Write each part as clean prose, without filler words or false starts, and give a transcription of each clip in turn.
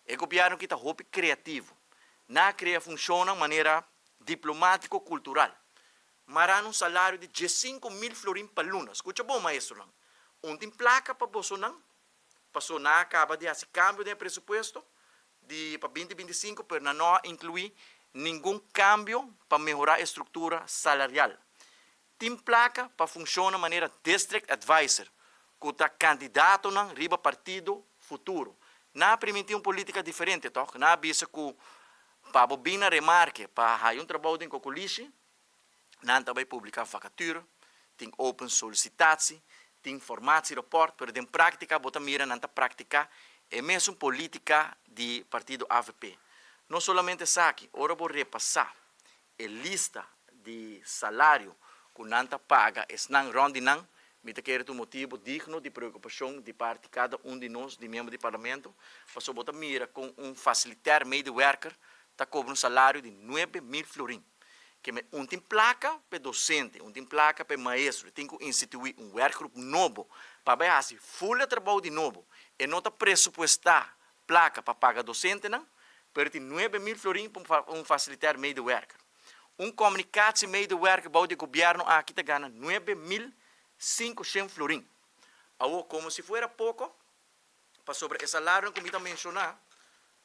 E gobièrnu aki ta hopi kreativo. Nan a krea funshonnan manera diplomátiko kultural. Mara un salario di 15.000 florin pa luna. Skucha bon, maestronan. No tin plaka pa bosonan. Paso nan a kaba di hasi kambio di presupuesto di pa 2025, pero nan no a inkluí ningun kambio pa mehorá e struktura salarial. Tin plaka pa funshoná manera district advisor, ku ta kandidatonan riba partido Futuro. Nan a primintí un polítika diferente, toch? Nan a bisa ku pa bo bin na remarke, pa haya un trabou den Kokolishi, nan ta bai publiká vakatura, tin open sollicitatie, tin formatierapport, pero den práktika bo ta mira nan ta praktiká e mesun polítika di partido AVP. No solamente esaki, ora bo repasá e lista di salario ku nan ta paga esnan rònt di nan, mi ta kere un motibu digno di preokupashon di parti kada un di nos, di miembro di parlamento, paso bo ta mira ku un facilitair medewerker ta kobra un salario di 9.000 florin. Ke men no tin plaka pa dosente, no tin plaka pa maestro, tin ku instituí un werkgroep nobo pa bai hasi full trabou di nobo. E no ta presupuestá plaka pa paga dosentenan, pero tin 9.000 florin pa un facilitair medewerker. Un communicatiemedewerker bou di gobièrnu aki ta gana 9.500 florin. Awor, komo si fuera poko, pasobra e salario ku mi ta menshoná,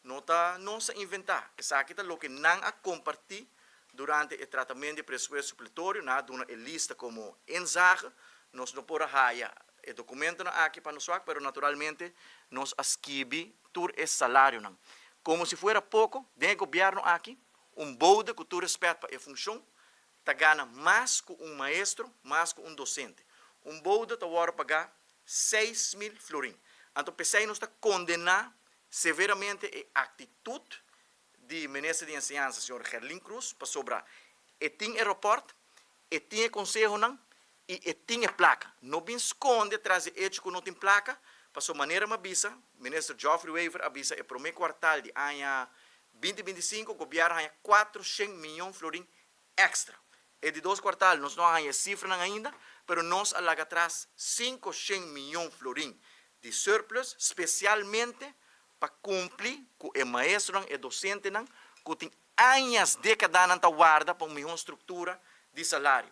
no ta nos a inventá. Esaki ta loke nan a kompartí durante e tratamentu di presupuesto supletorio, nan a duna e lista komo inzage, nos no por haya e dokumentonan aki pa nos, pero naturalmente nos a skibi tur e salarionan. Komo si fuera poko, den gobièrnu aki, un bode ku tur rèspèt pa e funshon, ta gana mas ku un maestro, mas ku un dosente. Un bode ta wòrdu pagá 6.000 florin. Anto, p'esei nos ta kondená severamente e aktitut di minister di Enseñansa, señor Gerlin Croes, pasobra e tin e rapport, e tin e konsehonan, i e tin e plaka. No bin skonde tras di echo ku no tin plaka, paso manera m'a bisa, minister Geoffrey Wever a bisa e promé kwartal di aña 2025, gobièrnu a haña 400 mion florin èkstra. E di dos kwartal, nos no a haña sifranan ainda, pero nos a laga atras 500 mion florin di surplus, spesialmente pa kumpli ku e maestronan i dosentenan, ku tin aña, dékadanan ta warda pa un mihó struktura di salario.